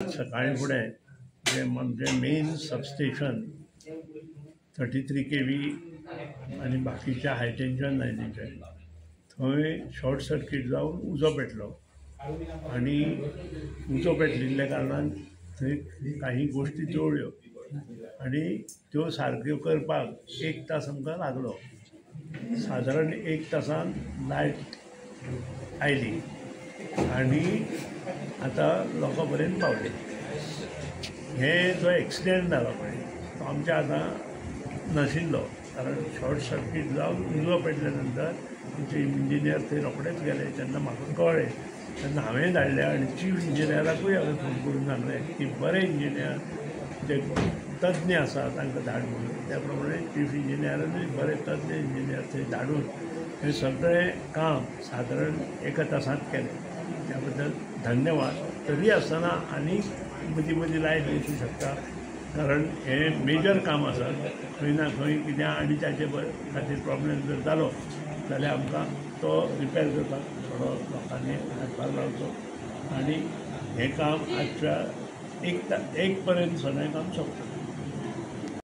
सकाळी फुडें जें आमचें मेन सबस्टेशन 33 kV आनी बाकीच्या हाय टेंशन लायनीचें थंय शॉर्ट सर्कीट जावन उजो पेटलो आनी उजो पेटलिल्ल्या कारणान थंय काही गोश्टी जळ्ळ्यो आनी त्यो सारक्यो करपाक 1 तास आमकां लागलो. सादारण 1 तासान लायट आयली आनी आतां लोकां पर्यंत पावली. हे जो एक्सिडेंट जाला पळय तो आमच्या आतां नाशिल्लो, कारण शॉर्ट सर्कीट जावन उजो पेटल्या नंतर आमचे इंजिनियर थंय रोखडेच गेले. तेन्ना म्हाका कळ्ळें, तेन्ना हांवें धाडले आनी चीफ इंजिनियराकूय हांवें फोन करून सांगलें की बरे इंजिनियर जे तज्ञ आसा तांकां धाड म्हणून. त्या प्रमाणे चीफ इंजिनियरानूय बरे तज्ञ इंजिनियर थंय धाडून हें सगळें काम सादारण 1 तासांत केलें. त्या बद्दल धन्यवाद. तरी आसतना आनी मदीं मदीं लायट वचूं शकता, कारण हें मेजर काम आसा. खंय ना खंय कितें आनी ताचे खातीर प्रॉब्लेम जर जालो जाल्यार आमकां तो रिपेर करपाक थोडो लोकांनी हातभार लावचो आनी हें काम आजच्या 1 पर्यंत सगळें काम सोंपतलें.